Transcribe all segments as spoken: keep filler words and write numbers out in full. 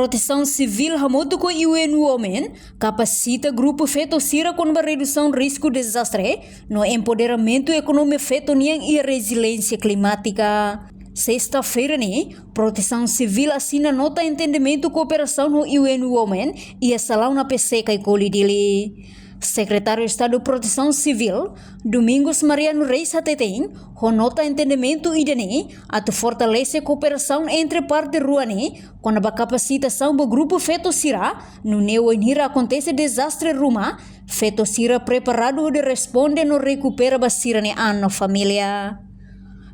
Protesaun Sivíl hamutuk ho U N Women kapasita grupu feto sira kona-ba redusaun risku dezastre no empoderamentu ekonomia feto nian iha reziliénsia klimátika. Sesta-feira ne'e, Protesaun Sivíl asina nota entendimentu kooperasaun ho U N Women iha salaun na P C Caicoli, Dili. Sekretáriu Estadu Protesaun Sivíl, Domingos Mariano Reis hateten, ho nota entendimentu ida-ne'e atu fortalese kooperasaun entre parte rua ne'e kona-ba kapasitasaun ba grupu feto sira, nune'e wainhira akontese dezastre ruma, feto sira preparadu hodi responde no rekupera ba sira-nia an no família.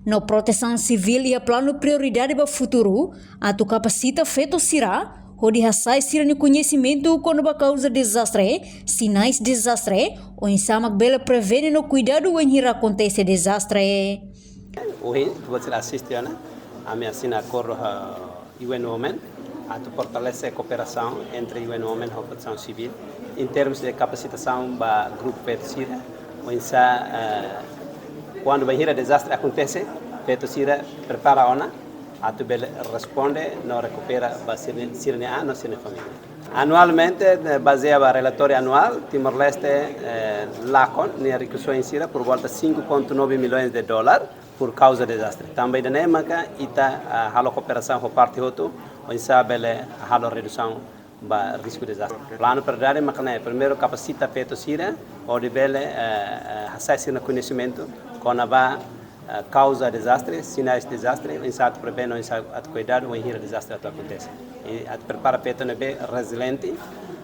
No Protesaun Sivíl iha planu prioridade ba futuru atu kapasita feto sira hodi hasa'e sira-nia koñesimentu kona-ba kauza dezastre, sinais dezastre, oinsá mak bele prevene no kuidadu wainhira akontese dezastre. Ohin, ita-boot sira asiste ona, ami asina akordu ho U N Women atu fortalese kooperasaun entre U N Women ho Protesaun Sivíl, em termos de kapasitasaun ba grupu feto sira, oinsá, eh, kuandu bainhira dezastre akontese, feto sira prepara ona atu bele responde no rekupera ba sira-nia, sira-nia an no sira-nia família. Anualmente, eh, bazeia ba relatóriu anuál, Timor-Leste, eh, lakon nia rikusoin sira por volta cinco ponto nove milhões de dólar por kauza dezastre. Tanba ida-ne'e maka ita, ah, halo kooperasaun ho parte hotu, oinsá bele halo redusaun ba risku dezastre. Planu prioridade maka ne'e, primeiru kapasita feto sira, hodi bele, eh, eh, hasa'e sira-nia koñesimentu kona-ba, eh, kauza dezastre, sinais dezastre, oinsá atu prevene, oinsá atu kuidadu, wainhira dezastre atu akontese. I atu prepara feto ne'ebé reziliente,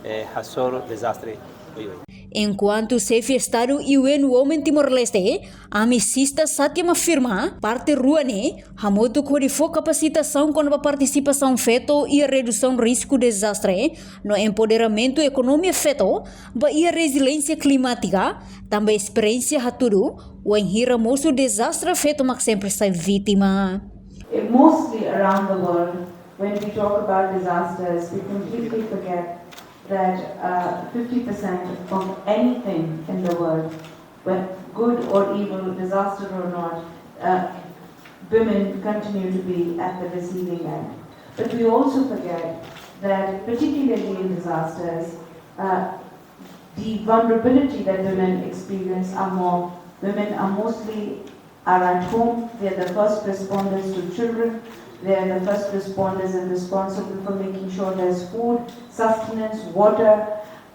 eh, hasoru dezastre oioin. Enkuantu Xefe Estadu U N Women Timor-Leste, Amisista Satyam afirma, parte rua ne'e hamutuk hodi fó kapasitasaun kona-ba partisipasaun feto iha redusaun risku dezastre, no empoderamentu ekonomia feto ba iha reziliénsia klimátika, tanba esperiénsia hatudu, wainhira mosu dezastre feto mak sempre sai vítima. Eh, mostly around the world, when we talk about disasters, we completely forget that, uh, fifty percent of anything in the world, whether good or evil, disaster or not, uh, women continue to be at the receiving end. But we also forget that, particularly in disasters, uh, the vulnerability that women experience are more, women are mostly are at home. They are the first responders to children. They are the first responders and responsible for making sure there's food, sustenance, water.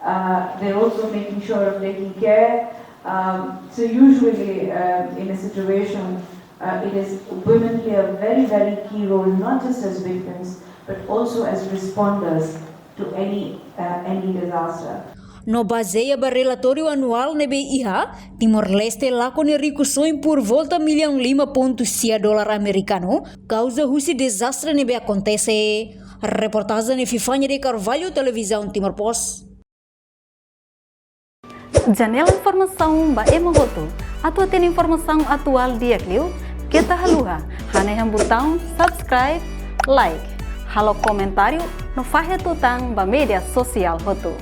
Uh, they're also making sure of taking care. Um, so usually, um, in a situation, uh, it is women play a very, very key role, not just as victims, but also as responders to any, uh, any disaster. No bazeia ba relatóriu anuál ne'ebé iha, Timor-Leste lakon nia rikusoin por volta millaun lima pontu sia dólar amerikanu, kauza husi dezastre ne'ebé akontese. Reportajen Epifania de Carvalho, Televizaun Timor Post. Janela informasaun ba ema hotu. Atu hatene informasaun atuál di'ak liu, keta haluha hanehan butaun subscribe, like, halo komentáriu no fahe tutan ba média sosiál hotu.